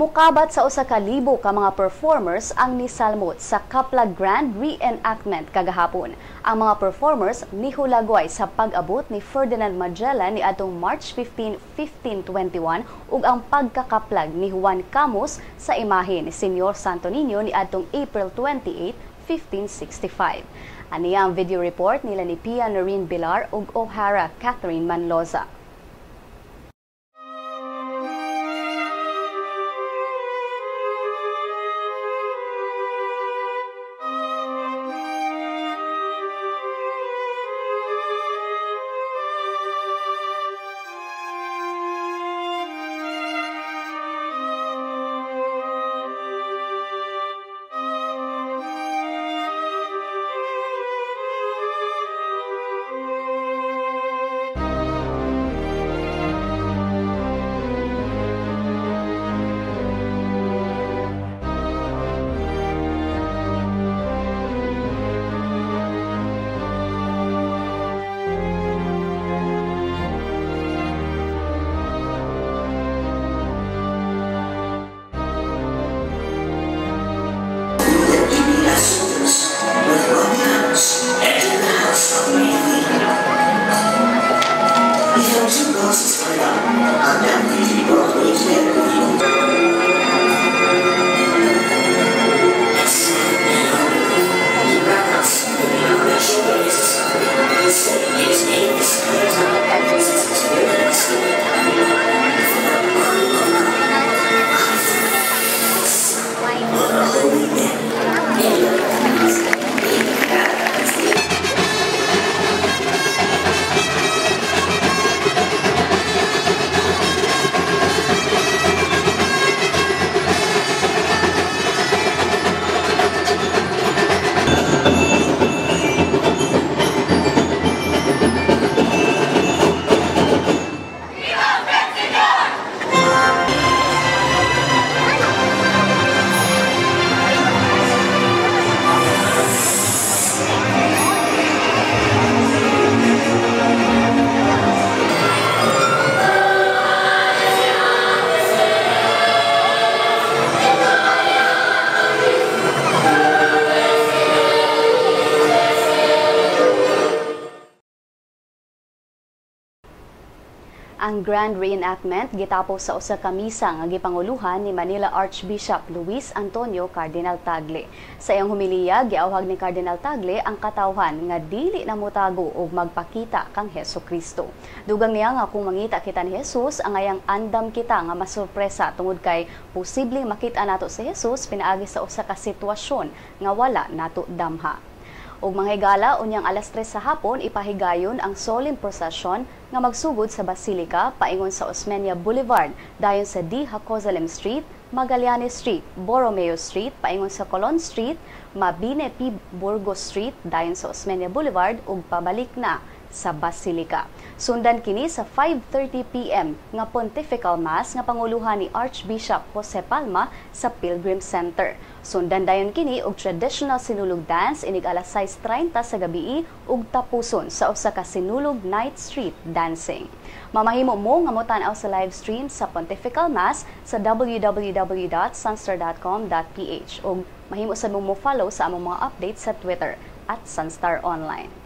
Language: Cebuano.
Mukabat sa 1,000 ka mga performers ang nisalmot sa Kaplag Grand Reenactment kagahapon. Ang mga performers nihulagway sa pag-abot ni Ferdinand Magellan ni atong March 15, 1521 ug ang pagkakaplag ni Juan Camus sa imahe ni Señor Santo Niño ni atong April 28, 1565. Aniya ang video report nila ni Pia Noreen Bilar ug O'Hara Catherine Manloza. Ang Grand Reenactment gitapos sa usa ka misa nga gipanguluhan ni Manila Archbishop Luis Antonio Cardinal Tagle. Sa iyang homiliya, giawhag ni Cardinal Tagle ang katawhan nga dili na motago og magpakita kang Hesus Kristo. Dugang niya nga kung mangita kita ni Jesus, ang ayang andam kita nga masurpresa tungod kay posibleng makita nato si Jesus pinaagi sa usa ka sitwasyon nga wala nato damha. Ug mga higala, unyang alas 3 sa hapon, ipahigayon ang solemn procession nga magsugod sa Basilica paingon sa Osmeña Boulevard, dayon sa D. Jacosalem Street, Magallanes Street, Borromeo Street, paingon sa Colon Street, Mabine P. Burgos Street, dayon sa Osmeña Boulevard, ug pabalik na sa Basilica. Sundan kini sa 5:30 p.m. nga Pontifical Mass nga panguluhan ni Archbishop Jose Palma sa Pilgrim Center. Sundan dayon kini og traditional sinulog dance inig alas 6:30 sa gabii ug tapuson sa usa ka sinulog night street dancing. Mamahimo mo nga motan-aw sa live stream sa Pontifical Mass sa www.sunstar.com.ph ug mahimo sad mo follow sa among mga updates sa Twitter @sunstaronline.